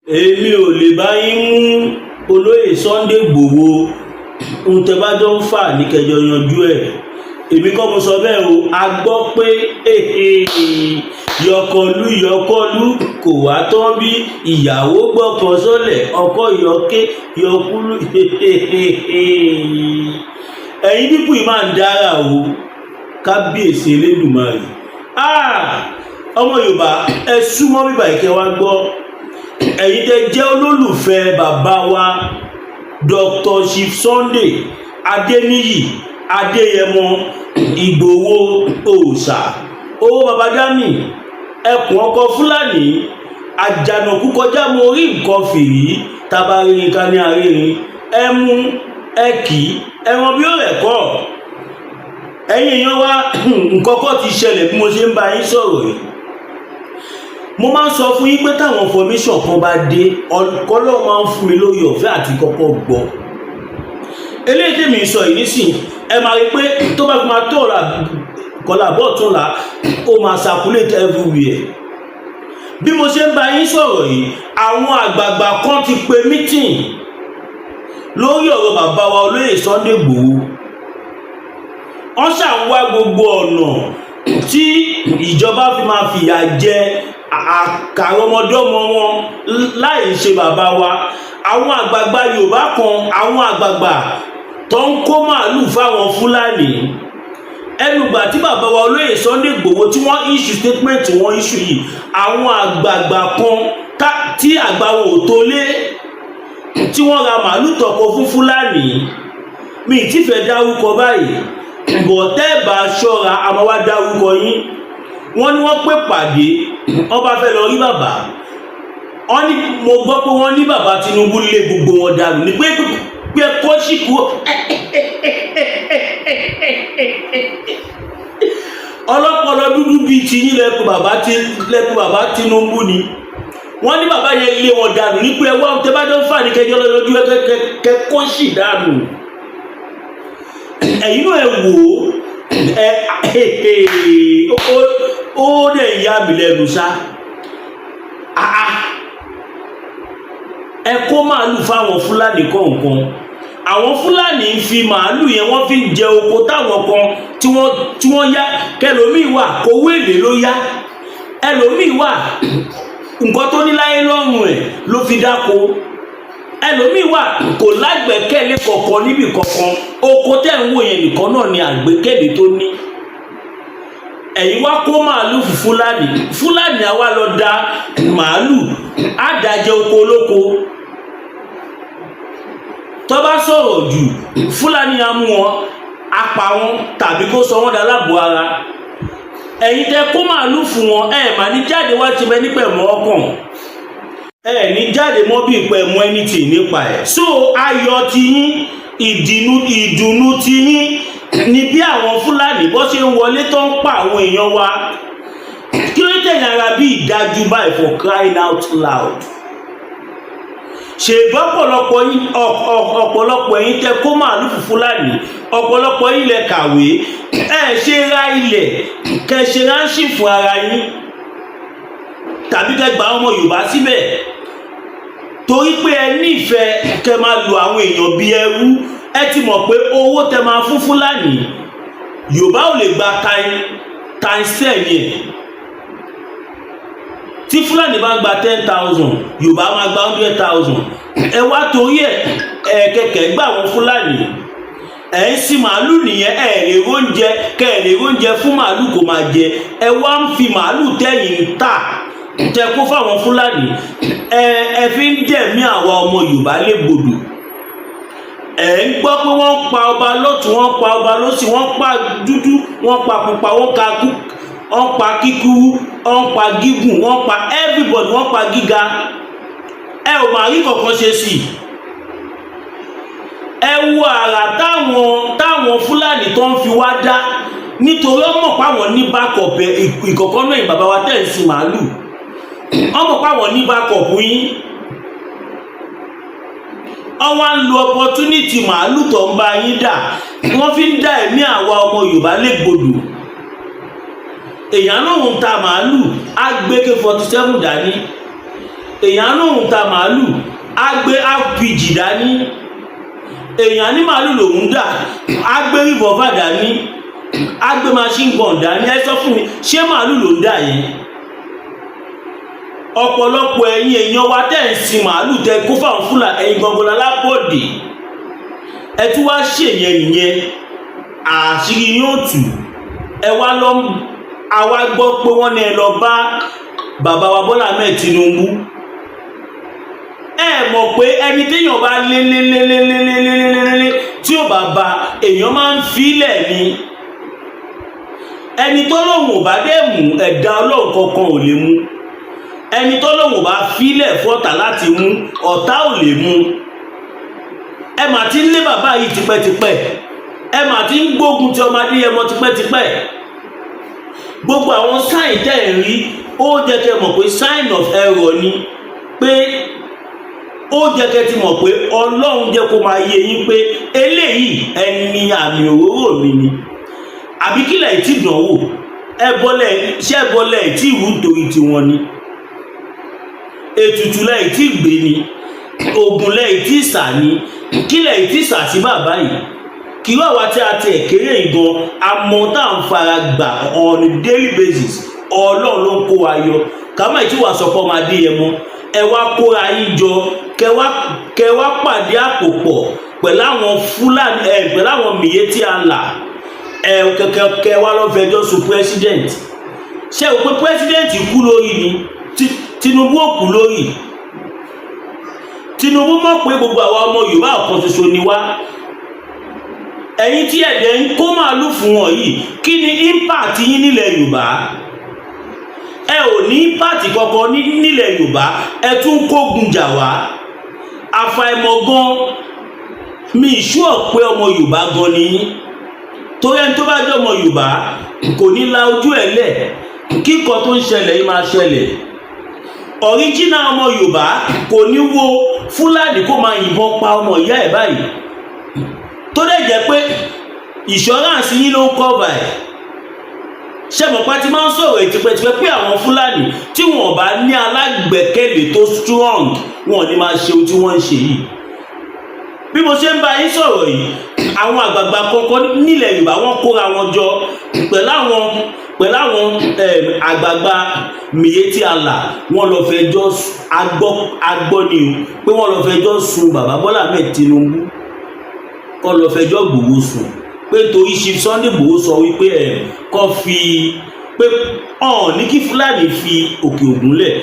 Èmi ò lè bá yín mú olóyè Sunday Ìgbòho. Ohun tẹ́ bá jọ ń fà ní kẹjọ yanjú ẹ̀. Èmi kọ́ mo sọ bẹ́ẹ̀ o. A gbọ́ pé yọkọlú yọkọlú kò wá tán bí ìyàwó gbọ́kàn sọ́lẹ̀, ọkọ yọké yọkúlú. Ẹ̀yin pípù yìí máa ń dára o. Kábíyèsí Elédùmarè! Ọmọ Yorùbá, ẹ súnmọ́ bíbá ìkẹ́ wa gbọ́. Ẹ̀yin tẹ́ jẹ́ olólùfẹ́ bàbá wa Dr. Chief Sunday Adéníyì Adéyẹmọ Ìgbòho òòṣà, owó baba dami, ẹkùn ọkọ Fúlàní àjànàkú kọjá, mo rí nǹkan fìrí tabarírin ká ní arírin ẹ mú ẹ kì í ẹran bí ó rẹ̀ kọ́. Ẹ̀yin èèyàn wa, nǹkan kan ti ṣẹlẹ̀ bí mo ṣe ń bá yín sọ̀rọ̀ yìí. Mo máa ń sọ fún yín pé táwọn information kan bá dé, ọlọ́run máa ń fún mi lórí ọ̀fẹ́ àti kọ́kọ́ gbọ́. Eléyìí tèmi sọ yìí nísìn, ẹ máa rí pé tó bá fi máa tó ọ̀la kọlà bọ́ tún la, ó máa circulate everywhere. Bí mo ṣe ń bá yín sọ̀rọ̀ yìí, àwọn àgbààgbà kan ti pe meeting lórí ọ̀rọ̀ bàbá wa olóyè Sunday Igboho. Wọ́n ṣà ń wá gbogbo ọ̀nà tí ìjọba fi máa fìyà jẹ àkàrọmọdọ́mọ wọn láì ṣe bàbá wa. Àwọn àgbààgbà Yorùbá kan, àwọn àgbààgbà tó ń kó màálù fáwọn Fúlàní, ẹnugbà tí bàbá wa olóyè Sunday Igboho tí wọ́n issue statement tí wọ́n issue yìí, àwọn àgbààgbà kan tí àgbà wọn ò tó lé, tí wọ́n ra màálù tọkọ fún Fúlàní, mi ì tí fẹ́ dárúkọ báyìí bọ̀, tẹ́ bá ṣọ́ra, àmọ́ wá dárúkọ yín. Wọ́n ní wọ́n pè pàdé, wọ́n bá fẹ́ lọ rí bàbá. Wọ́n ní mo gbọ́ pé wọ́n ní bàbá Tinubu lé gbogbo wọn dànù ní pé pé kó sì kú. Ọlọ́pọlọ dúdú bíi tiyín lẹ́kùn bàbá lẹ́kùn bàbá Tinubu ni. Wọ́n ní bàbá yẹn lé wọn dànù ní pé ẹ wá, tẹ bá jọ ń fà ní kẹjọ lọ́jọ́ ẹ kẹ kó sì dànù. Ẹ̀yin náà, ẹ wò ó, ẹ ó dẹ̀ yà mí lẹ́nu ṣá. Ẹ kó màálù fáwọn Fúlàní kọ̀ọ̀kan, àwọn Fúlàní ń fi màálù yẹn, wọ́n fi ń jẹ oko táwọn kan tí wọ́n yá. Kẹlòmíì wà, kówó èlé ló yá. Ẹlòmíì wà, nǹkan tó ní láyé lọ́rùn ẹ̀ ló fi dáko. Ẹlòmíì wà, kò lágbẹ́kẹ̀lé kankan níbì kankan. Oko tẹ̀ ń wò yẹn nìkan náà ni àgbékẹ̀lé tó ní. Ẹ̀yin wá kó màálù fún Fúlàní. Fúlàní àwa lọ da màálù àdàjẹ oko olóko. Tó bá sọ̀rọ̀ jù, Fúlàní á mú wọn, apá wọn tàbí kó sọ wọ́n dalábò ara. Ẹ̀yin tẹ kó màálù fún wọn, ẹ̀ mà ní jáde wá ti bẹ nípẹ̀ mọ́ ọkàn ẹ ní jáde mọ́ bí ìpẹ́ mọ́ anything nípa ẹ̀. So ayọ̀ tiyín, ìdùnnú tiyín ni bí àwọn Fúlàní bó ṣe ń wọlé tó ń pa àwọn èèyàn wa. Kí ló tẹ̀yìn ara bí ìdájú báyìí, for crying out loud? Ṣèbá ọ̀pọ̀lọpọ̀ yín, ọ̀pọ̀lọpọ̀ ẹ̀yin tẹ kó màálù fún Fúlàní, ọ̀pọ̀lọpọ̀ yín lẹ kàwé. Ẹ ṣe ra ilẹ̀, kẹ ṣe ránṣì fún ara yín tàbí kẹ gba ọmọ Yorùbá síbẹ̀, torí pé ẹ nífẹ̀ẹ́ kẹ máa lo àwọn èèyàn bíi ẹrú. Ẹ ti mọ̀ pé owó tẹ máa fún Fúlàní, Yorùbá ò lè gba times 10 yẹn. Tí Fúlàní bá gba 10,000, Yorùbá máa gba 100,000. Ẹ wá torí ẹ ẹ kẹkẹ gbà wọn Fúlàní, ẹ ń sin màálù nìyẹn. Ẹ lè róúnjẹ, kẹ ẹ lè róúnjẹ fún màálù kò máa jẹ. Ẹ wá ń fi màálù tẹ̀yìn tà tẹ kó fáwọn Fúlàní, ẹ fi ń dẹ̀mí àwa ọmọ Yorùbá légbodò. Ẹ ń gbọ́ pé wọ́n pa ọba lọ́tún, wọ́n pa ọba lọ́sì, wọ́n pa dúdú, wọ́n pa pupa, wọ́n ka kú, wọ́n pa kíkúrú, wọ́n pa gígùn, wọ́n pa everybody, wọ́n pa gíga. Ẹ ò máa rí kankan ṣe sí i. Ẹ wo àrà táwọn Fúlàní tó ń fi wá dá, nítorí ọmọ páwọn ní backup ìkọ̀kọ́ náà. Bàbá wa tẹ̀ ń sin màálù, ọmọ páwọn ní backup yín. Wọ́n wá ń lo opportunity màálù tó ń bá yín dà, wọ́n fi ń dá ẹ̀mí àwa ọmọ Yorùbá légbodò. Èèyàn náà ń ta màálù, á gbé K-47 dání. Èèyàn lòun ta màálù, á gbé RPG dání. Èèyàn ní màálù lòun dà, á gbé revolver dání, á gbé machine gun dání. Ẹ sọ fún mi, ṣé màálù ló ń dà yẹn? Ọ̀pọ̀lọpọ̀ ẹ̀yin èèyàn wa tẹ́ ń sin màálù, tẹ́ kó fáwọn Fúlàní, ẹ̀yin gangan lálábọ̀dé. Ẹ tún wá ṣèyẹn nìyẹn, àṣírí yóò tù. Ẹ wá lọ, àwa gbọ́ pé wọ́n ní ẹ lọ bá bàbá wa Bọ́lá Ahmed Tinubu. Ẹ mọ̀ pé ẹni téèyàn bá lé lé lé lé lé lé lé lé lé lé tí ò bá ba, èèyàn máa ń filẹ̀ ni. Ẹni tó lóun ò bá dé mú, ẹ̀dá Ọlọ́run kankan ò lè mú. Ẹni tó lóun ò bá filẹ̀ fọ́tà láti mú, ọ̀tá ò lè mú. Ẹ mà ti ń lé bàbá yìí tipẹ́tipẹ́, ẹ mà ti ń gbógun ti ọmọ Adéyẹmọ tipẹ́tipẹ́. Gbogbo àwọn sign tẹ́ ẹ̀ ń rí, ó jẹ́ kẹ́ mọ̀ pé sign of error ni, pé ó jẹ́ kẹ́ ti mọ̀ pé Ọlọ́run jẹ́ kó máa yé yín pé eléyìí, ẹni àmì òróró mi ni. Àbí kílẹ̀ tí dánwò ẹ bọ́lẹ̀? Ṣé ẹ bọ́lẹ̀ tí ìrú nítorí tiwọn ni? Ètùtù lẹ́yìn tí gbé ni? Oògùn lẹ́yìn tí sà ni? Kílẹ̀ tí sà sí bàbá yìí? Kí wá wá tí a tiẹ̀ kéré gan, àmọ́ tá à ń fara gbà on a daily basis, Ọlọ́run ló ń kó wa yọ. Kàmá tí wàá sọ pé ọmọ Adéyẹmọ, ẹ wá kóra yín jọ, kẹ wá pàdé àpò pọ̀ pẹ̀lú àwọn Fúlàní ẹ, pẹ̀lú àwọn Miyetti Allah ẹ, kẹ kẹ wá lọ fẹjọ́ sùn president. Ṣé o pé president kú lórí ni? Tinubu ò kú lórí. Tinubu mọ̀ pé gbogbo àwa ọmọ Yorùbá, ọ̀kan ṣoṣo ni wá. Ẹ̀yin tí ẹ̀dẹ̀ ń kó màálù fún wọn yìí, kí ni impact yín nílẹ̀ Yorùbá? Ẹ ò ní impact kankan nílẹ̀ Yorùbá. Ẹ tún kógun jà wá. Àfàìmọ̀ gan, mi ìṣú ọ̀pẹ ọmọ Yorùbá gan ni yín, torí ẹni tó bá jẹ́ ọmọ Yorùbá kò ní la ojú ẹ̀ lẹ̀ kíkọ tó ń ṣẹlẹ̀ yìí máa ṣẹlẹ̀. Original ọmọ Yorùbá kò ní wo Fúlàní kó máa yìnbọn pa ọmọ ìyá ẹ̀ báyìí, tó dẹ̀ jẹ́ pé insurance yín ló ń cover ẹ̀. Ṣé mọ̀ pé ti máa ń sọ̀rọ̀ tipẹ́tipẹ́ pé àwọn Fúlàní, tí wọ́n bá ní alágbẹ̀kẹ̀lé tó strong, wọn ò ní máa ṣe ohun tí wọ́n ń ṣe yìí. Bí mo ṣe ń bá yín sọ̀rọ̀ yìí, àwọn àgbààgbà kọ̀ọ̀kan nílẹ̀ Yorùbá, wọ́n kóra wọn jọ pẹ̀lú àwọn àgbààgbà Miyetti Allah. Wọ́n lọ fẹjọ́ agbọ́ agbọ́ ni o, pé wọ́n lọ fẹjọ́ sùn bàbá Bọ́lá Ahmed Tinubu, kọ́ lọ fẹjọ́ Ìgbòho sùn, pé torí Chief Sunday Ìgbòho sọ wípé ẹ̀ kọ́ fi pé ọ̀n ní kí Fúlàní fi Òkè Ògùn lẹ̀.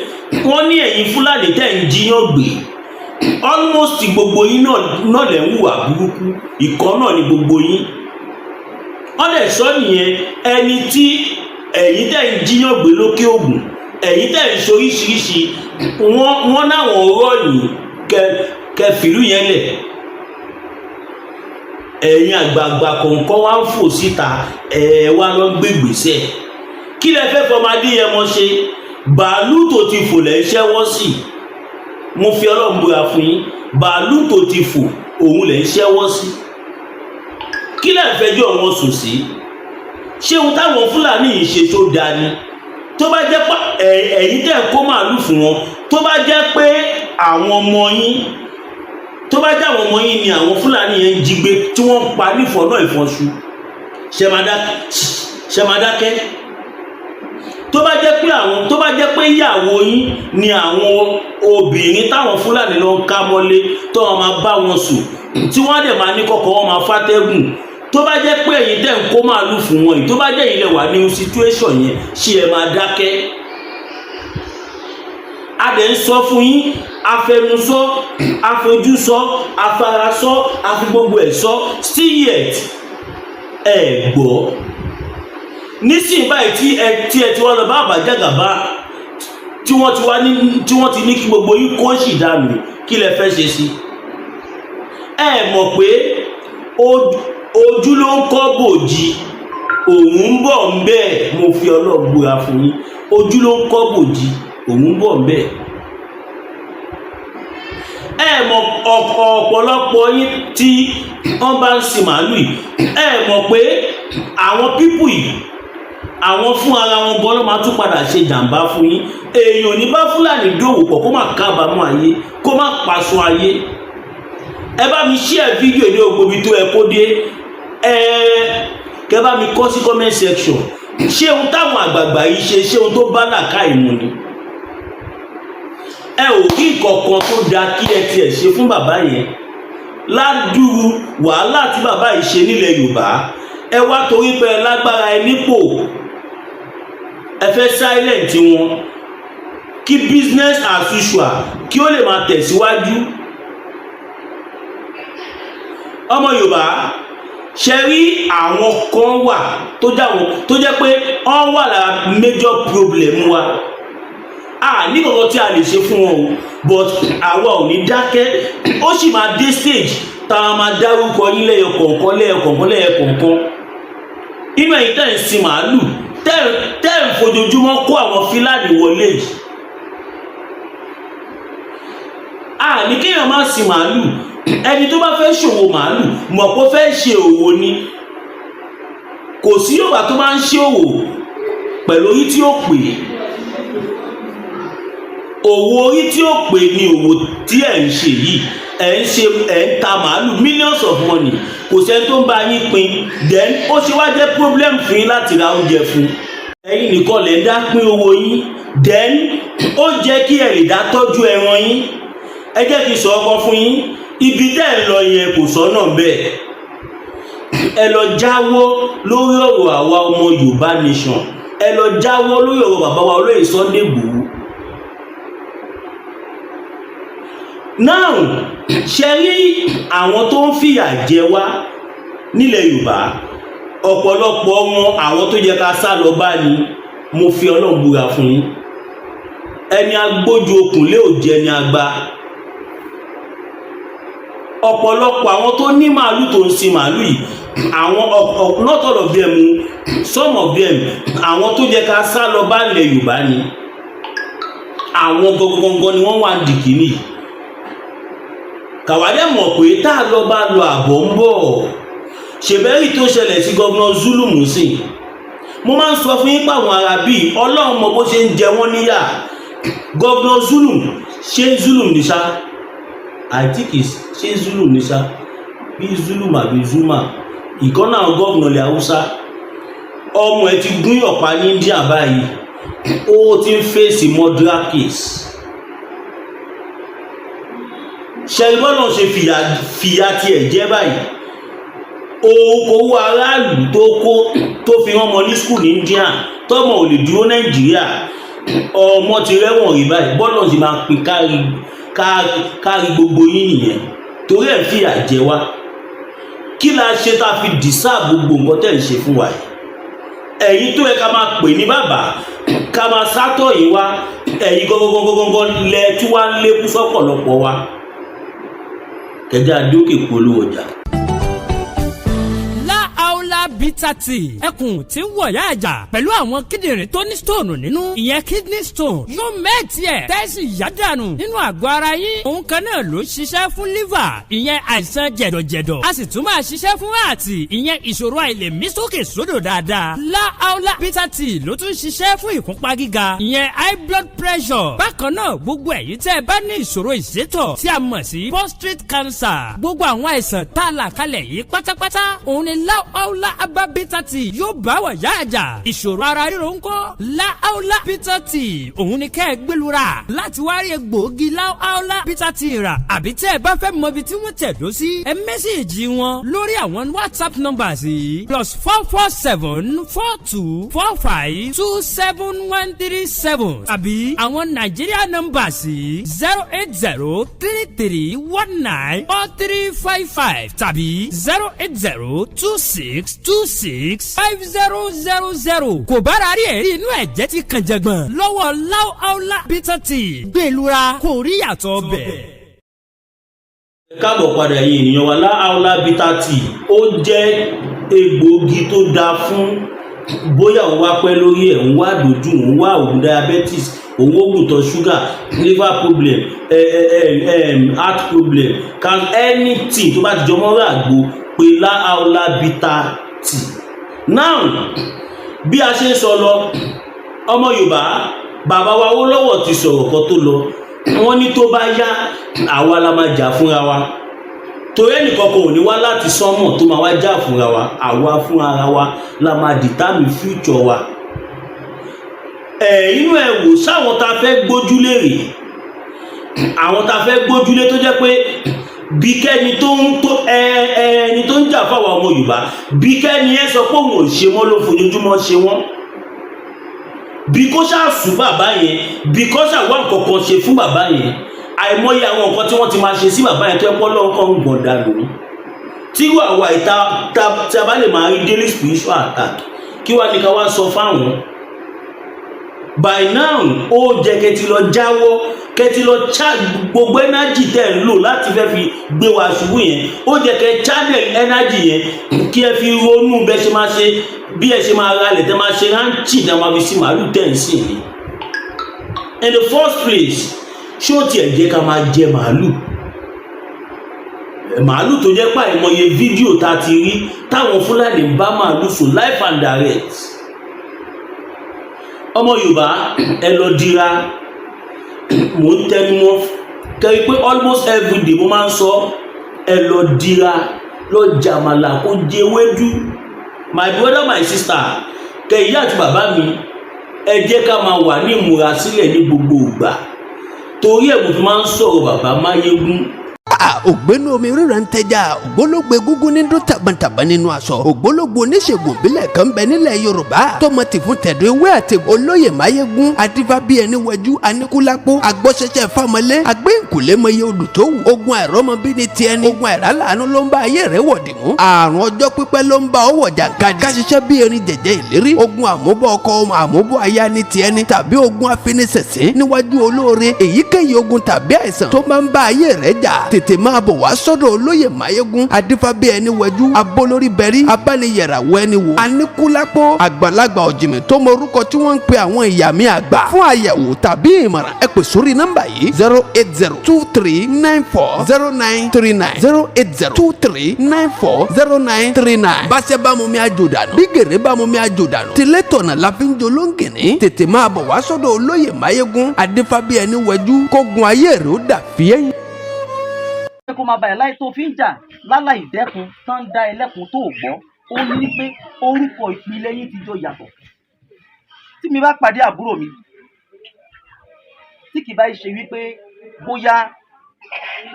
Wọ́n ní ẹ̀yin Fúlàní tẹ̀ ń jíyàn gbé, almost gbogbo yín náà lẹ̀ ń hùwà burúkú, ìkọ́ náà ni gbogbo yín. Wọ́n lè sọ nìyẹn. Ẹni tí ẹ̀yin tẹ̀ ń jíyàn gbé lókè Ògùn, ẹ̀yin tẹ̀ ń ṣoríṣiríṣi, wọ́n náwọn ọ̀rọ̀ yìí kẹ fìlú yẹn lẹ̀. Ẹ̀yin àgbààgbà kọ̀ọ̀kan wá ń fò síta, ẹ̀ wá lọ gbé gbèsè. Kí lẹ fẹ́ fọmọ Adéyẹmọ ṣe? Bàálù tó ti fò lẹ́ ń ṣẹ́wọ́ sí. Mo fi Ọlọ́run búra fún yín, bàálù tó ti fò, òun lẹ́ ń ṣẹ́wọ́ sí. Kí lẹ ń fẹjọ́ wọn sùn sí? Ṣé ohun táwọn Fúlàní yìí ṣe tó dáa ni? Tó bá jẹ́ pé ẹ̀yin tẹ̀ ń kó màálù fún wọn, tó bá jẹ́ pé àwọn ọmọ yín, tó bá jẹ́ àwọn ọmọ yín ni àwọn Fúlàní yẹn ń jí gbé, tí wọ́n ń pa nífọ̀ọ́ náà ìfọ̀ṣù, ṣe máa dákẹ́? Tó bá jẹ́ pé àwọn, tó bá jẹ́ pé ìyàwó yín ni àwọn obìnrin táwọn Fúlàní lọ ń ká mọ́lé, tó wọn máa bá wọn sùn, tí wọ́n á dẹ̀ máa ní kọ́kọ́ wọn máa fàtẹ́gùn, tó bá jẹ́ pé ẹ̀yin tẹ̀ ń kó màálù fún wọn yìí, tó bá jẹ́ ilẹ̀ wà ní situation yẹn, ṣé ẹ máa dákẹ́? A dẹ̀ ń sọ fún yín, afẹnusọ, afojúsọ, afarasọ, afi gbogbo ẹ̀ sọ, still yet ẹ gbọ́. Nísìnyí báyìí tí ẹ ti wá lọ bá àbájágàbá, tí wọ́n ti wá ní, tí wọ́n ti ní kí gbogbo yín kó sì dànù, kí lẹ fẹ́ ṣe sí? Ẹ mọ̀ pé ojú ló ń kọ́ bòjì, òun ń bọ̀ ń bẹ́ẹ̀. Mo fi Ọlọ́run búra fún yín, ojú ló ń kọ́ bòjì, òun ń bọ̀ ń bẹ́ẹ̀. Ẹ mọ̀, ọ̀pọ̀lọpọ̀ yín tí wọ́n bá ń sin màálù yìí, ẹ mọ̀ pé àwọn people yìí, Àwọn fún ara wọn gan ló máa tún padà ṣe jàǹbá fún yín. Èèyàn ní bá Fúlàní dòwò pọ̀, kó má kábàámọ̀ ayé, kó má paṣọ ayé. Ẹ bá mi share fídíò ní gbogbo ibi tó ẹ kó dé. Ẹ kẹ bá mi kọ sí comment section: ṣé ohun táwọn àgbààgbà yìí ṣe, ṣé ohun tó bá làákàyè mu ni? Ẹ ò rí nǹkan tó dáa kí ẹ tiẹ̀ ṣe fún bàbá yẹn ládùúrú wàhálà tí bàbá yìí ṣe nílẹ̀ Yorùbá. Ẹ wá torí pé ẹ lágbára, ẹ nípò, ẹ fẹ́ silent wọn kí business as usual kí ó lè máa tẹ̀síwájú. Ọmọ Yorùbá, ṣe rí àwọn kan wà tó jáwọn tó jẹ́ pé wọ́n wà lára major problem wa. A ní kankan tí a lè ṣe fún wọn o, but àwa ò ní dákẹ́. Ó sì máa dé stage tá a máa dárúkọ yín lẹ́yọ kọ̀ọ̀kan, lẹ́yọ kọ̀ọ̀kan, lẹ́yọ kọ̀ọ̀kan. Inú ẹ̀yin tẹ́ ń sin màálù, tẹ́ ń fojoojúmọ́ kó àwọn Fúlàní wọlé yìí, a ní kéèyàn má sin màálù. Ẹni tó bá fẹ́ ṣòwò màálù mọ̀ pé ó fẹ́ ṣe òwò ni. Kò sí Yorùbá tó máa ń ṣe òwò pẹ̀lú orí tí ó pè é. Òwò orí tí ó pè ní òwò tí ẹ̀ ń ṣe yìí. Ẹ̀ ń ṣe, ẹ̀ ń ta màálù, millions of money, kò sẹ́ni tó ń bá yín pín. Then ó ṣe wá jẹ́ problem fún yín láti ra oúnjẹ fún. Ẹ̀yin nìkan lè dá pín owó yín. Then ó jẹ́ kí ẹ lè dá tọ́jú ẹran yín. Ẹ jẹ́ kí n sọ ọkọ fún yín: ibi tẹ́ ẹ̀ ń lọ yẹn, kò sọ́nà bẹ́ẹ̀. Ẹ lọ jáwọ́ lórí ọ̀rọ̀ àwa ọmọ Yorùbá nation. Ẹ lọ jáwọ́ lórí ọ̀rọ̀ bàbá wa olóyè Sunday Igboho. Now, ṣe rí àwọn tó ń fìyà jẹ wá nílẹ̀ Yorùbá, ọ̀pọ̀lọpọ̀ wọn, àwọn tó yẹ ká sá lọ bá ní. Mo fi Ọlọ́run búra fún yín, ẹni agbójú okùn lé ò jẹ ní agba. Ọ̀pọ̀lọpọ̀ àwọn tó ní màálù, tó ń sin màálù yìí, àwọn, not all of them, some of them, àwọn tó jẹ́ ká sá lọ bá ilẹ̀ Yorùbá ni. Àwọn gangan ni wọ́n wà dìkìní. Kàwádẹ́ mọ̀ pé tá a lọ bá lọ, àbọ̀ ń bọ̀. Ṣèbẹ́rì tó ṣẹlẹ̀ sí Governor Zulum sí, mo máa ń sọ fún yín pé àwọn ará bíi, Ọlọ́run mọ bó ṣe ń jẹ wọ́n níyà. Governor Zulum, ṣé Zulum ní ṣá? I think it's, ṣé Zulum ní ṣá, bí Zulum àbí Zuma, ìkànnà àwọn governor ilẹ̀ Haúsá. Ọmọ ẹ ti gún ọ̀pá ní India báyìí, ó ti ń face murder case. Ṣẹ̀rìbọ́nà ṣe fìyà tiẹ̀ jẹ́ báyìí. Owó aráàlú tó kó tó fi rán ọmọ ní school ní India, tọmọ ò lè dúró Nàìjíríà, ọmọ ti rẹ́wọ̀n rí báyìí. Bọ́lọ̀ sì máa pín kárí kárí gbogbo yín nìyẹn, torí ẹ̀ fìyà jẹ wá. Kí la ṣe tá a fi dìsá gbogbo nǹkan tẹ̀ ń ṣe fún wa yìí? Ẹ̀yin tó yẹ ká máa pè ní bàbá, ká máa sátọ̀ yìí wá, ẹ̀yin gangan lẹ tí wàá ń lékún sọ́pọ̀lọpọ̀ wa. Kẹjá dókè polówó ọjà. Láàólà Bitter Tea, ẹkùn tí ń wọ̀yá àjà pẹ̀lú àwọn kíndìnrín tó ní stone nínú, ìyẹn kidney stone, yóò mẹ́ẹ̀tì ẹ̀ tẹ́sí yádànù nínú àgọ́ ara yín. Òun kan náà ló ṣiṣẹ́ fún liver, ìyẹn àìsàn jẹ̀dọ̀jẹ̀dọ̀. A sì tún máa ṣiṣẹ́ fún heart, ìyẹn ìṣòro àìlèmí sókè sódò dáadáa. Láàólà Bitter Tea ló tún ṣiṣẹ́ fún ìfúnpá gíga, ìyẹn high blood pressure. Bákan náà, gbogbo ẹ̀yin tẹ́ ẹ bá ní ìṣòro ìsétọ̀ tí a mọ̀ sí prostate cancer, gbogbo àwọn àìsàn tá a là kalẹ̀ yìí pátápátá, òun ni Láàólà Herbal Bitter Tea yóò bá wà yá àjà. Ìṣòro ara ríro ńkọ́? Láàólà Bitter Tea, òun ni kẹ́ ẹ gbẹlura láti wá rí egbòogi Láàólà Bitter Tea rà. Àbí tẹ́ ẹ bá fẹ́ mọ ibi tí wọ́n tẹ̀dó sí, ẹ message wọn lórí àwọn WhatsApp numbers yìí: +44 7424 527137, àbí àwọn Nàìjíríà numbers yìí: 08033194355 tàbí 08026265000. Kò bára rí ẹ̀rí inú ẹ̀jẹ̀ ti kàn jẹ̀gbọ̀n lọ́wọ́ Láàólà Bitter Tea, gbẹ̀lura kò rí yàtọ̀ bẹ̀. Ẹ káàbọ̀ padà yìí, ènìyàn wa. Láàólà Bitter Tea, ó jẹ́ egbòogi tó dáa fún bóyá òun wá pẹ́ lórí ẹ̀, òun wá dojú, òun wá ògùn diabetes, òun oògùn tọ̀ ṣúgà, liver problem, heart problem, can anything tó bá ti jọmọ́ rà àgbo pé Láàólà Bitter Tea. Now, Bí a ṣe ń sọ lọ, ọmọ Yorùbá, bàbá wa Awólọ́wọ̀ ti sọ̀rọ̀ kan tó lọ. Wọ́n ní tó bá yá, àwa la máa jà fúnra wa, torí ẹnìkan kò ní wá láti sánmọ̀ tó máa wá jà fúnra wa. Àwa fún ara wa la máa determine future wa. Ẹ̀ inú ẹ̀ wò sáwọn tá a fẹ́ gbójúlé rèé, àwọn tá a fẹ́ gbójúlé tó jẹ́ pé bí kẹ́ni tó ń tó ẹ ẹni tó ń jà fáwọn ọmọ Yorùbá, bí kẹ́ni ẹ sọ pé òun ò ṣe mọ́, ló fojoojúmọ́ ṣe wọ́n, bí kó ṣáà sùn bàbá yẹn, bí kó ṣáà wá nǹkan kan ṣe fún bàbá yẹn. Àìmọye àwọn nǹkan tí wọ́n ti máa ṣe sí bàbá yẹn tó ẹ pọ́ lọ́wọ́ kan ń gbọ̀n dànù. Tírú àwa ìta tí a bá lè máa rí daily spiritual attack, kí wàá ní ká wá sọ fáwọn? By now, ó jẹ́ kẹ́ ti lọ jáwọ́, kẹ́ ti lọ gbogbo energy tẹ́ ń lò láti fẹ́ fi gbé wa ṣubú yẹn. Ó jẹ́ kẹ́ channel energy yẹn, kí ẹ fi ronú bẹ́ ṣe máa ṣe, bí ẹ ṣe máa ralẹ̀, tẹ́ máa ṣe ranch, tẹ́ máa fi sí màálù tẹ́ ń sìn ní. In the first place, ṣé ó tiẹ̀ jẹ́ ká máa jẹ màálù? Màálù tó jẹ́ pé àìmọye fídíò tá a ti rí táwọn Fúlàní bá màálù sùn live and direct. Ọmọ Yorùbá, ẹ lọ dira. Mò ń tẹnumọ́ kẹrí pé almost every day mo máa ń sọ, ẹ lọ dira, lọ jàmàlà, kó jẹ ewédú. My brother, my sister, kẹyí àti bàbá mi, ẹ jẹ́ ká máa wà ní ìmúrasílẹ̀ ní gbogbo ìgbà, torí ẹ̀ mo fi máa ń sọ̀rọ̀ bàbá Máyégún. Ògbénu omi ríran ń tẹja, ògbólógbò egúngún ní dún tàbọ̀ntàbọ̀ nínú aṣọ, ògbólógbò oníṣègùn ìbílẹ̀ kan bẹ nílẹ̀ Yorùbá tọmọ tì fún tẹ̀dọ̀ ewé àti olóyè Máyégún adífá bí ẹni wẹjú aníkúlápó agbọ́sẹ̀ṣẹ̀ fámọlé agbẹ́ǹkùlé mọye odò tó wù. Ogun àìrọ́mọbí ní tiẹ̀ ní ogun àìrálàánú ló ń bá ayé rẹ̀ wọ̀dì mú, àrùn ọjọ́ pípẹ́ ló ń bá ọwọ́ jàǹkadì, ká ṣiṣẹ́ bí erin jẹ̀jẹ̀ ìlérí, ogun àmúbọ̀ ọkọ, àmúbọ̀ aya ní tiẹ̀ ní, tàbí ogun afiniṣẹ̀sín níwájú olóore. Èyíkéyìí ogun tàbí àìsàn tó máa ń bá ayé rẹ̀ jà, tètè máa bọ̀ wá sọ́dọ̀ olóyè Máyégún adífábí ẹni wẹjú, abólórí bẹ̀rí, abániyẹ̀ràwọ̀ ẹni wò, aníkúlápó, àgbàlagbà ọ̀jìnmí tó mọ orúkọ tí wọ́n ń pe àwọn ìyá mi àgbà. Fún àyẹ̀wò tàbí ìmọ̀ràn, ẹ pè sórí nọ́mbà yìí: 08023940939, 08023940939. Báṣẹ́ bá mú mi àjò dànù, bí gèrè bá mú mi àjò dànù, tìlétọ̀nà la fi ń jolóńgìní. Tètè máa bọ̀ wá sọ́dọ̀ olóyè Máyégún adífábí ẹni wẹjú, kógun ayé rẹ̀ ó dà fíẹ́yìn. Kó máa bá ẹ láì tó fi ń jà láláì dẹ́kun tán dá ẹ lẹ́kun tó gbọ́, ó ní pé orúkọ ìpìlẹ̀ yín ti jọ yàtọ̀. Tí mi bá pàdé àbúrò mi, tí kì bá ṣe wípé bóyá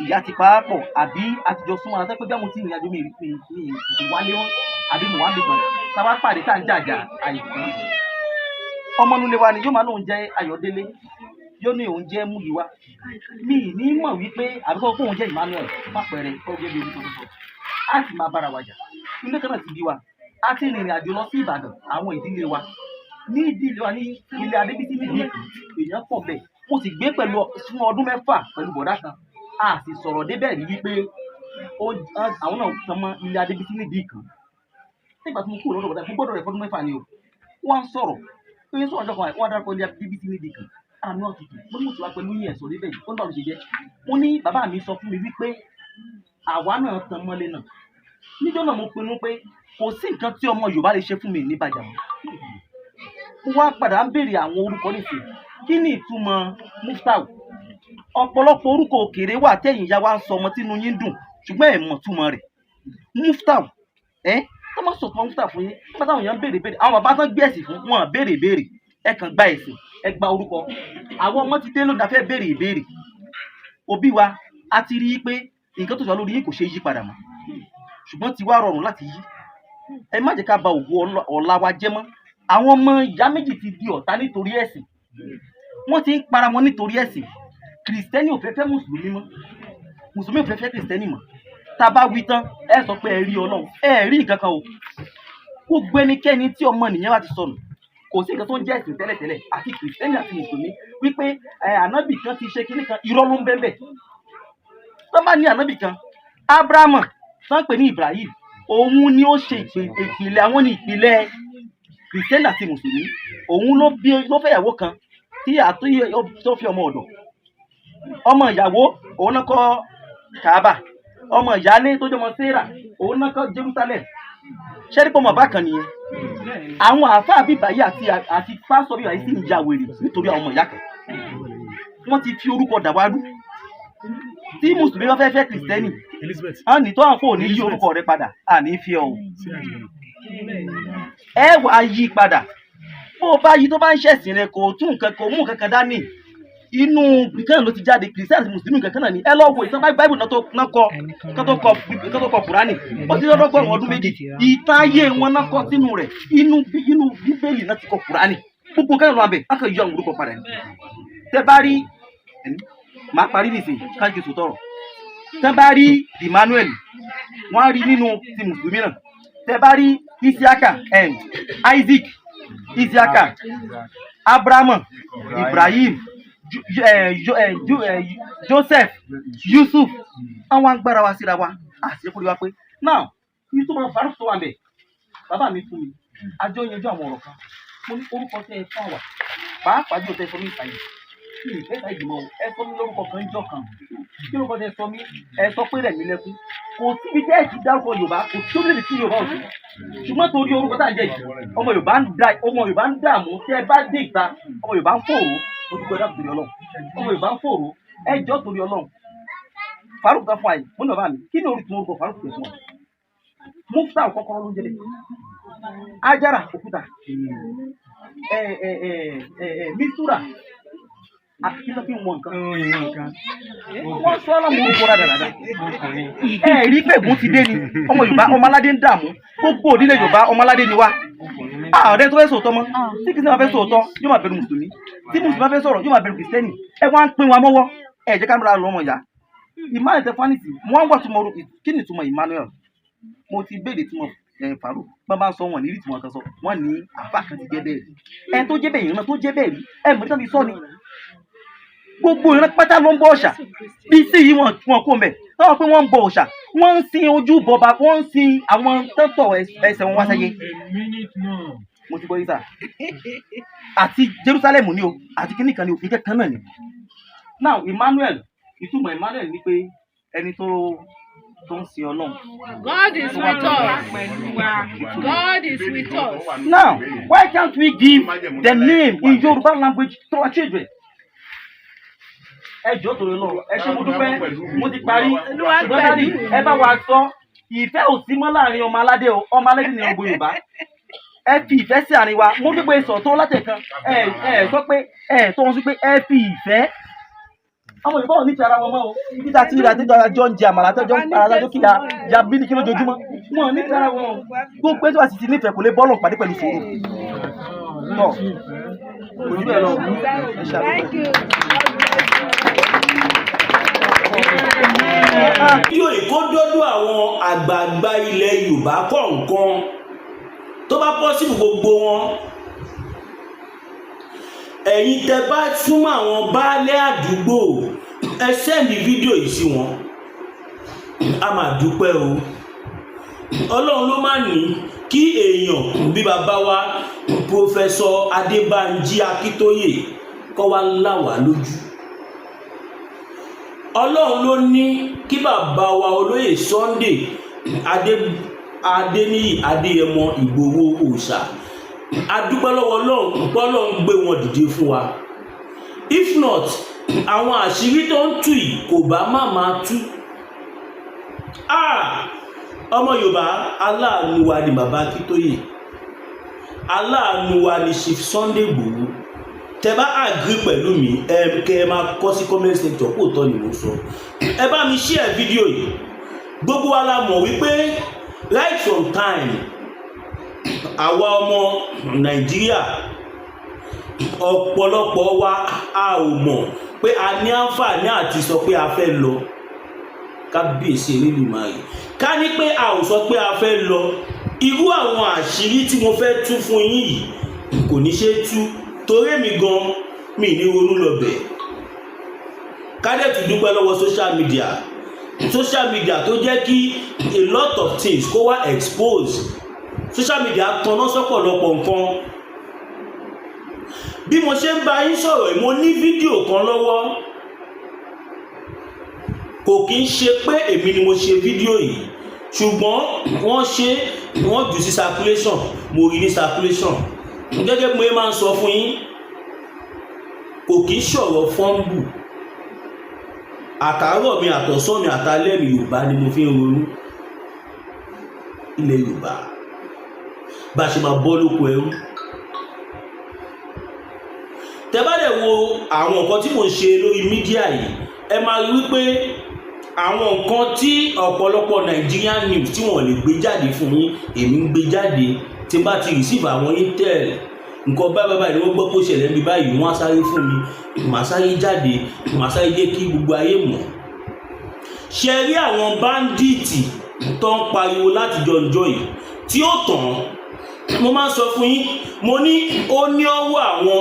ìyá ti pa á pọ̀ àbí àtijọ́ súnmọ́ ara pé bí àwọn tí ìrìn àjò mi mi mi tètè wálé wọn àbí mo wá ń bì kan, tá a bá pàdé tá à ń jàjà àìkú, ọmọ nulẹ̀ wa ni yóò máa lóun jẹ́ Ayọ̀délé, yóò ní òun jẹ́ Múyìwá, mi ì ní mọ̀ wípé àbíkọ́ pé òun jẹ́ Emmanuel fàpẹẹrẹ kọ́ gẹ́gẹ́ bí orúkọ tó sọ, á sì máa bára wa jà. Ilé kan náà ti bí wa, a ti rìnrìn àjò lọ sí Ìbàdàn. Àwọn ìdílé wa ní ìdílé wa ní ilé Adébísí nílùú Èkó, èèyàn pọ̀ bẹ́ẹ̀. Mo sì gbé pẹ̀lú fún ọdún 6 pẹ̀lú bọ̀dá kan, a sì sọ̀rọ̀ débẹ̀ rí wípé àwọn náà tan mọ́ ilé Adébísí nídìí ìkan. Nígbà tí mo kúrò lọ́dọ̀ bọ̀dá, mo gbọ́dọ̀ rẹ̀ fọdún 6 ni o. Wọ́n á sọ̀rọ̀ pé sọ̀rọ̀ ọjọ́ kan, wọ́n á dárúkọ ilé Adébísí nídìí ìkan. Àmì ọ̀tútù mo ní mo sì wá pẹ̀lú yín, ẹ̀sọ́ débẹ̀ yìí, ó ní báwo ṣe jẹ́. Mo ní bàbá mi sọ fún mi wípé àwa náà tan mọ́lé náà. Níjọ́ náà, mo pinnu pé kò sí nǹkan tí ọmọ Yorùbá lè ṣe fún mi ní bàjá. Mo wá padà ń béèrè àwọn orúkọ nísìnyí, kí ni ìtumọ̀ Muftau? Ọ̀pọ̀lọpọ̀ orúkọ òkèèrè wà tẹ̀yìn ìyá wa ń sọ ọmọ tínú yín dùn, ṣùgbọ́n ẹ̀ mọ̀ túmọ̀ rẹ̀. Muftau ẹ́ tó má sọ̀tún Muftau fún yín nígbà táwọn èèyàn ń béèrè béèrè, àwọn bàbá tán gbé ẹ̀sìn fún wọn béèrè béèrè, ẹ kàn gba ẹ̀sìn, ẹ gba orúkọ. Àwọn ọmọ ti dé lónìí, a fẹ́ béèrè ìbéèrè. Òbí wa, a ti rí i pé nǹkan tó sọ lórí yín kò ṣeé yí padà mọ́, ṣùgbọ́n ti wá rọrùn láti yí. Ẹ má jẹ́ ká ba ògo ọ̀la wa jẹ́ mọ́. Àwọn ọmọ ìyá méjì ti di ọ̀tá nítorí ẹ̀sìn, wọ́n ti ń para wọn nítorí ẹ̀sìn. Kìrìsìtẹ́nì ò fẹ́ fẹ́ mùsùlùmí mọ́, mùsùlùmí ò fẹ́ fẹ́ kìrìsìtẹ́nì mọ́. Tá a bá wí tán, ẹ sọ pé ẹ rí Ọlọ́run, ẹ rí nǹkan kan o. Gbogbo ẹnikẹ́ni tí ọmọ nìyẹn bá ti sọnù, kò sí nǹkan tó ń jẹ́ ẹ̀sìn tẹ́lẹ̀tẹ́lẹ̀, àti kìrìsìtẹ́nì àti mùsùlùmí, wípé ẹ ànábì kan ti ṣe kinní kan, irọ́ ló ń bẹ́ẹ̀ bẹ́ẹ̀. Tó bá ní ànábì kan, Ábúráhámù tó ń pè ní Ibrahim, òun ni ó ṣe ìpìlẹ̀, àwọn ní ìpìlẹ̀ kìrìsìtẹ́nì àti mùsùlùmí. Òun ló bí, ló fẹ́ ìyàwó kan tí àtúnyẹ tó fi ọmọ ọ̀dọ̀, ọmọ ìyàwó, òun náà kọ́ Kaaba. Ọmọ ìyálé tó jọmọ Sarah, òun náà kọ́ Jerusalem. Ṣẹ́rí pọ̀ mọ̀ bákan nìyẹn. Àwọn àáfàá bíbá yìí àti pásítọ̀ bíbá yìí sì ń ja wèrè nítorí àwọn ọmọ ìyá kan. Wọ́n ti fi orúkọ dàwárú. Tí mùsùlùmí bá fẹ́ fẹ́ kìrìsìtẹ́nì, á ní tó àwọn kò ní yí orúkọ rẹ padà, à ní fi ọ o. Ẹ wàá yí padà. Bó o bá yí, tó bá ń ṣẹ̀sìn rẹ, kò tún nǹkan, kò mú nǹkan kan dání. Inú kìrìsìtẹ́nì ló ti jáde. Kìrìsìtẹ́nì àti mùsùlùmí nǹkan kan náà ni. Ẹ lọ wo ìtàn báíbù náà tó náà kọ kán tó kọ Kùránì. Ó ti lọ́dọ́gọ́rùn ọdún 2. Ìtàn ayé wọn náà kọ sínú rẹ̀. Inú Bíbélì náà ti kọ Kùránì. Gbogbo nǹkan ló wà bẹ̀, á kàn yọ àwọn orúkọ padà ni. Tẹ bá rí, màá parí nìsín káàkiri sòtọrọ. Tẹ bá rí Emmanuel, wọ́n á rí nínú ti mùsùlùmí náà. Tẹ bá rí Isiaka, Isaac, Isiaka, Abrahamu, Ibrahim, Joseph, Yusuf, àwọn agbára wa síra wa àti ẹkọ wa pé now ibi tó máa Faruk tó wà mẹ. Bàbá mi fún mi, àjọ yanjú àwọn ọ̀rọ̀ kan. Mo ní orúkọ tẹ ẹ fún àwà, pàápàá jù tẹ ẹ sọ mí ìsàyè, kí ni ìfẹ́ ìsàyè ìgbìmọ̀ o. Ẹ sọ mí lórúkọ kan jọ kan. Kí lórúkọ tẹ sọ mí? Ẹ sọ pé rẹ̀ mí lẹ́kún. Kò síbi tẹ́ ẹ ti dárúkọ Yorùbá, kò sí orílẹ̀-èdè tí Yorùbá ò sí. Ṣùgbọ́n torí orúkọ tá à ń jẹ yìí, ọmọ Yorùbá ń dààmú. Tẹ́ ẹ bá dé ìta, ọmọ Yorùbá ń fòrò. Mo ti gbọ́dọ̀ torí Ọlọ́run, ọmọ Yorùbá ń fòrò. Ẹ jọ́, torí Ọlọ́run, Faruk kan fún àyè. Mo ní bàbá mi, kí ni orí tí mo rúkọ Faruk tẹ̀ fún wa? Mufta, kọ́kọ́rọ́ ló ń jẹ bẹ́ẹ̀. Ajara, òkúta. ẹ ẹ ẹ ẹ ẹ Mistura àti kí ló fi ń wọ nǹkan? Wọ́n sọ ọ́ lọ́mọ orúkọ rádaràda. Ẹ rí pé ègún ti dé ni. Ọmọ Yorùbá, ọmọ aládé ń dààmú. Gbogbo òdílé Yorùbá, ọmọ aládé ni wá. Ààrẹ tó fẹ́ sòótọ́ mọ́, tí kìrìsìtẹ́nì bá fẹ́ sòótọ́, yóò máa bẹ̀rù mùsùlùmí. Tí mùsùlùmí bá fẹ́ sọ̀rọ̀, yóò máa bẹ̀rù kìrìsìtẹ́nì. Ẹ wá ń pín wa mọ́wọ́. Ẹ jẹ́ ká múra lọ́mọ ìyá. Emmanuel Tẹfanisi, mo wá ń wà túmọ̀ orúkọ. Kí ni ìtumọ̀ Emmanuel? Mo ti béèrè ìtumọ̀ ẹ̀. Faruk bá bá ń sọ, wọn ní rí ìtumọ̀ kan sọ. Wọ́n ní àfa kan ti jẹ́ bẹ́ẹ̀ rí, ẹni tó jẹ́ bẹ́ẹ̀, ìran tó jẹ́ bẹ́ẹ̀ rí. Ẹ mọ̀ nítorí sọ ni gbogbo ìran pátá ló ń bọ òòṣà. Bí sí yìí, wọn kó mbẹ táwọn pé wọ́n ń bọ òòṣà, wọ́n ń sin ojú bọba, wọ́n ń sin àwọn tọ́tọ̀ ẹsẹ̀ wọn wá sáyé. Mo ti gbọ́ yín sà. Àti Jerusalem ni o, àti kíní kan ni o, nǹkan kan náà ni. Now, Emmanuel, ìtumọ̀ Emmanuel ni pé ẹni tó ń sin Ọlọ́run. God is with us. God is with us. Now, why can't we give the name in Yoruba language to our children? Ẹ jọ̀ọ́, torí lọ, ẹ ṣé, mo dúpẹ́, mo ti parí. Olúwa Ṣùgbọ́n daddy, pẹ̀lú. ẹ bá wa sọ, ìfẹ́ ò sí mọ́ láàrin ọmọ aládé o. Ọmọ aládé ni gbogbo Yorùbá. Ẹ fi ìfẹ́ sí àárín wa. Mo dúpẹ́ sọ tó látẹ̀kan. Ẹ sọ pé ẹ tó wọn sọ pé ẹ fi ìfẹ́. Ọmọ Yorùbá ò ní ti ara wọn mọ́ o. Ibi tá a ti rí àtijọ́ àjọ ń jẹ àmàlà, àtijọ́ ń para àtijọ́ kíya ya bílíkì lójoojúmọ́. Wọn ò ní ti ara wọn o. Gbogbo ẹjọ́ àti ti nífẹ̀ẹ́ kò lè bọ́ọ̀lù pàdé pẹ̀lú sùúrù. Tọ́ kò ní bẹ́ẹ̀ lọ. Ẹ ṣe àdúgbò. Thank you. Fídíò yìí kó dọ́dọ̀ àwọn àgbààgbà ilẹ̀ Yorùbá kọ̀ọ̀kan, tó bá possible, gbogbo wọn. Ẹ̀yin tẹ́ bá súnmọ́ àwọn baálé àdúgbò, ẹ send fídíò yìí sí wọn. A máa dúpẹ́ o. Ọlọ́run ló máa ní kí èèyàn bí bàbá wa Professor Adébánjí Akíntóyè kọ́ wá là wá lójú. Ọlọ́run ló ní kí bàbá wa olóyè Sunday Adéníyì Adéyẹmọ Ìgbòho òòṣà. Adúpẹ́ lọ́wọ́ Ọlọ́run pọ́lọ́run gbé wọn dìde fún wa. If not, àwọn àṣírí tó ń tú yìí kò bá má máa tú. Ah, ọmọ Yorùbá, aláàánú wa ni bàbá Akíntóyè, aláàánú wa ni Chief Sunday Igboho. Tẹ bá agree pẹ̀lú mi, ẹ kẹ ẹ máa kọ sí comment section kó tọ́ ni mo sọ. Ẹ bá mi share fídíò yìí. Gbogbo wa la mọ̀ wípé right from time, àwa ọmọ Nàìjíríà, ọ̀pọ̀lọpọ̀ wa, a ò mọ̀ pé a ní àǹfààní àti sọ pé a fẹ́ lọ. Kábíyèsí Elédùmarè, ká ní pé a ò sọ pé a fẹ́ lọ, irú àwọn àṣírí tí mo fẹ́ tú fún yín yìí kò ní ṣe tú, torí èmi gan mi ní ronú lọ bẹ̀. Kádẹ́tù dúpẹ́ lọ́wọ́ social media, social media tó jẹ́ kí a lot of things kó wá expose. Social media tanná sọ́pọ̀lọpọ̀ nǹkan. Bí mo ṣe ń bá yín sọ̀rọ̀ yìí, mo ní fídíò kan lọ́wọ́. Kò kí ń ṣe pé èmi ni mo ṣe fídíò yìí. Ṣùgbọ́n wọ́n ṣe, wọ́n jù sí circulation. Mo rí ní circulation. Gẹ́gẹ́ bí mo máa ń sọ fún yín, kò kí ń sọ̀rọ̀ fumble. Àtàárọ̀ mi, àtọ̀sán mi, àtàlẹ́ mi, Yorùbá ni mo fi ń ronú. Ilẹ̀ Yorùbá, bá a ṣe máa bọ́ lóko ẹrú. Tẹ́ bá dẹ̀ wo àwọn nǹkan tí mò ń ṣe lórí media yìí, ẹ máa rí wípé àwọn nǹkan tí ọ̀pọ̀lọpọ̀ Nigerian news tí wọ́n lè gbé jáde fún yín, èmi ń gbé jáde. Tí n bá ti receive àwọn intel, nǹkan báyìí báyìí ni wọ́n gbọ́ pé ó ṣẹlẹ̀ níbi báyìí, wọ́n á sáré fún mi, màá sáré jáde, màá sáré jẹ́ kí gbogbo ayé mọ̀. Ṣe rí àwọn bandit tó ń pariwo láti jọjọ́ yìí tí ó tàn, mo máa ń sọ fún yín, mo ní ó ní ọwọ́ àwọn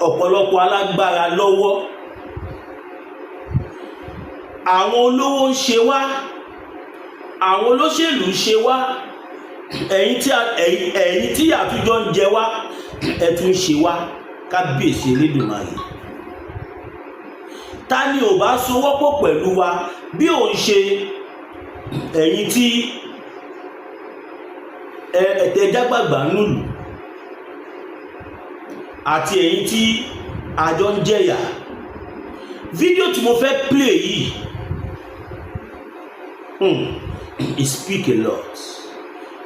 ọ̀pọ̀lọpọ̀ alágbára lọ́wọ́. Àwọn olówó ń ṣe wá, àwọn olóṣèlú ń ṣe wá, ẹ̀yin tí àtúnjọ ń jẹ wá, ẹ tún ń ṣe wá. Kábíyèsí Elédùmarè, ta ni ò bá sowọ́pọ̀ pẹ̀lú wa bí òun ṣe ẹ̀yin tí ẹ̀tẹ̀ jágbàgbà nùlù àti ẹ̀yin tí àjọ ń jẹ̀yà? Fídíò tí mo fẹ́ play yìí, it speak a lot.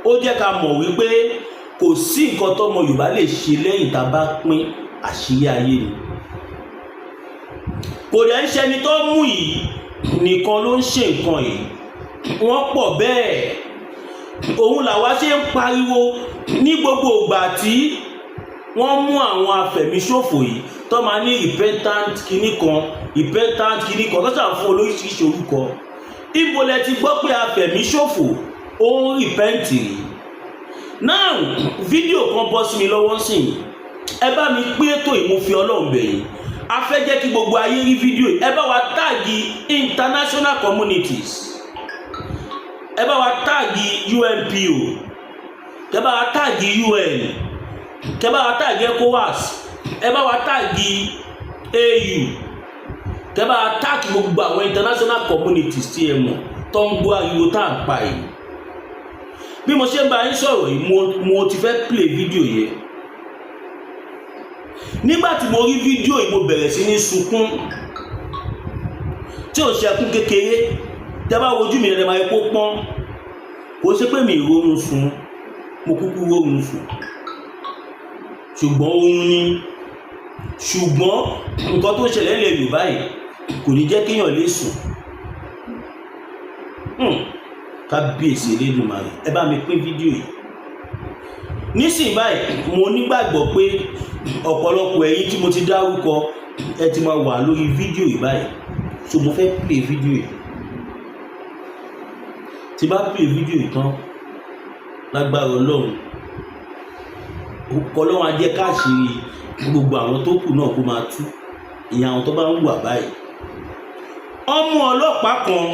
Ó jẹ́ ká mọ̀ wípé kò sí nǹkan tọ́mọ Yorùbá lè ṣe lẹ́yìn tá a bá pín àṣírí ayé ni. Kò dẹ̀ ń ṣẹni tó mú yìí nìkan ló ń ṣe nǹkan yìí, wọ́n pọ̀ bẹ́ẹ̀. Òun làwa ṣe ń pariwo ní gbogbo ìgbà tí wọ́n mú àwọn afẹ̀míṣòfò yìí, tó máa ní repentant kinní kan, repentant kinní kan, tó ṣàn fún olóríṣiríṣi orúkọ. Ibo lẹ ti gbọ́ pé afẹ̀míṣòfò ó ń repent rí? Now, fídíò kan bọ́ sí mi lọ́wọ́ sí i. Ẹ bá mi pín ètò yìí, mo fi Ọlọ́run bẹ̀ yín. A fẹ́ jẹ́ kí gbogbo ayé rí fídíò yìí. Ẹ bá wa tag international communities, ẹ bá wa tag UNPO, ẹ bá wa tag UN, ẹ bá wa tag ECOWAS, ẹ bá wa tag AU, ẹ bá wa tag gbogbo àwọn international communities tí ẹ mọ̀ tó ń gbọ́ ariwo tá à ń pa yìí. Bí mo ṣe ń bá yín sọ̀rọ̀ yìí, mo ti fẹ́ play fídíò yẹn. Nígbà tí mo rí fídíò yìí, mo bẹ̀rẹ̀ sí ní sunkún tí ò ṣe ẹkún kékeré. Tẹ́ bá wojú mi rẹ̀, máa yẹ kó pọ́n. Kò ṣe pé mi ìrorun sùn, mo kúkú rorun sùn, ṣùgbọ́n oorun ni. Ṣùgbọ́n nǹkan tó ṣẹlẹ̀ lè Yorùbá yìí kò ní jẹ́ kéèyàn lè sùn. Kábíyèsí Elédùmarè, ẹ bá mi pín fídíò yìí nísìnyí báyìí. Mo nígbàgbọ́ pé ọ̀pọ̀lọpọ̀ ẹ̀yin tí mo ti dárúkọ, ẹ ti máa wà lórí fídíò yìí báyìí. So mo fẹ́ play fídíò yìí. Tí bá play fídíò yìí tán, lágbára Ọlọ́run, kọlọ́run á jẹ́ káàṣírí gbogbo àwọn tó kù náà kó máa tú, ìyẹn àwọn tó bá ń wà báyìí. Ọmọ ọlọ́pàá kan,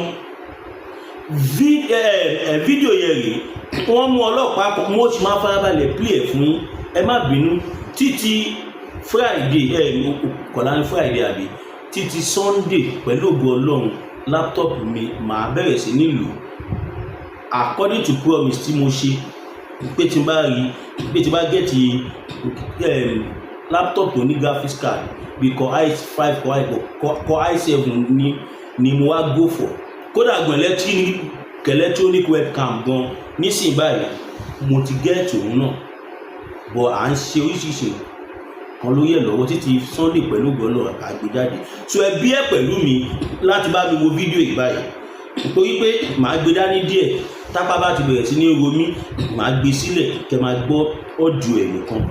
fídíò yẹn rèé. Wọ́n mú ọlọ́pàá kan. Mo sì máa farabalẹ̀ play ẹ̀ fún yín, ẹ má bínú. Títí Friday, ẹ kọ̀lá ní Friday àbí títí Sunday, pẹ̀lú ògo Ọlọ́run, laptop mi màá bẹ̀rẹ̀ sí nílò according to promise tí mo ṣe pé tí n bá rí pé tí n bá get laptop tó ní graphics card bí Core i5, Core i7 ni mo wá go for. Kódà gan, electronic webcam gan nísìnyí báyìí, mo ti get òun náà, but à ń ṣe oríṣiríṣi kan lórí ẹ̀ lọ́wọ́. Títí Sunday, pẹ̀lú gbọ́dọ̀ àgbéjáde. So ẹ bí ẹ pẹ̀lú mi láti bá mi wo fídíò yìí báyìí, torí pé màá gbé dání díẹ̀. Tápá bá ti bẹ̀rẹ̀ sí ní ro mí, màá gbé sílẹ̀ kẹ́ máa gbọ́ audio ẹ̀ nìkan,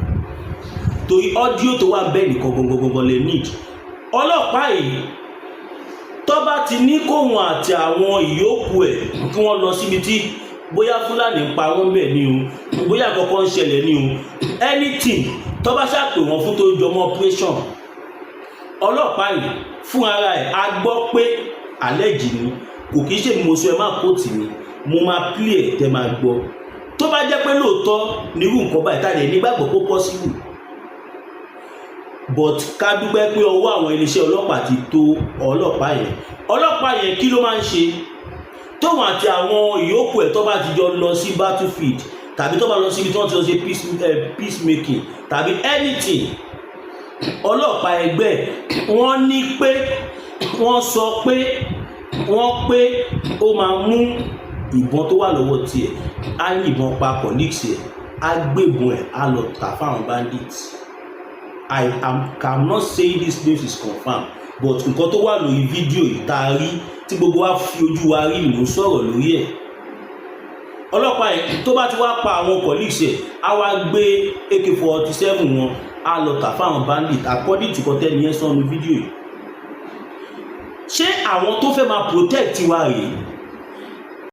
torí audio tó wà bẹ́ẹ̀ nìkan gangan lè need. Ọlọ́pàá yìí, tó bá ti ní kóhun àti àwọn ìyókù ẹ̀ kí wọ́n lọ síbi tí bóyá Fúlàní ń pa wọ́n bẹ̀ ni o, bóyá kọ́kọ́ ń ṣẹlẹ̀ ni o, anything tó bá ṣàpè wọ́n fún tó jọmọ́ operation, ọlọ́pàá yìí fún ara ẹ̀, a gbọ́ pé àlẹ́jì ni. Kò kìí ṣe mo sọ, ẹ má kóòtù mi. Mo máa play ẹ̀ tẹ́ máa gbọ́. Tó bá jẹ́ pé lóòótọ́ nírú nǹkan báyìí tá a lè nígbàgbọ́ kó possible, but ká dúpẹ́ pé ọwọ́ àwọn iléeṣẹ́ ọlọ́pàá ti tó ọlọ́pàá yẹn. Ọlọ́pàá yẹn, kí ló máa ń ṣe? Tóun àti àwọn ìyókù ẹ̀ tó bá ti jọ lọ sí battlefield tàbí tó bá lọ síbi tí wọ́n ti lọ ṣe peacemaking tàbí anything, ọlọ́pàá ẹgbẹ́ wọ́n ní pé wọ́n sọ pé wọ́n pé ó máa mú ìbọn tó wà lọ́wọ́ tiẹ̀, á yìnbọn pa colleagues ẹ̀, á gbébọn ẹ̀, á lọ tà fáwọn bandits. I am cannot say this news is confirmed, but nǹkan tó wà lórí fídíò yìí tá a rí, tí gbogbo wa fi ojú wa rí, ni mò ń sọ̀rọ̀ lórí ẹ̀. Ọlọ́pàá yẹn, tó bá ti wá pa àwọn colleagues ẹ̀, á wá gbé AK-47 wọn, á lọ tà fáwọn bandit, according to kọ́tẹ́ni yẹn sọnù fídíò yìí. Ṣé àwọn tó fẹ́ máa protect wa rèé?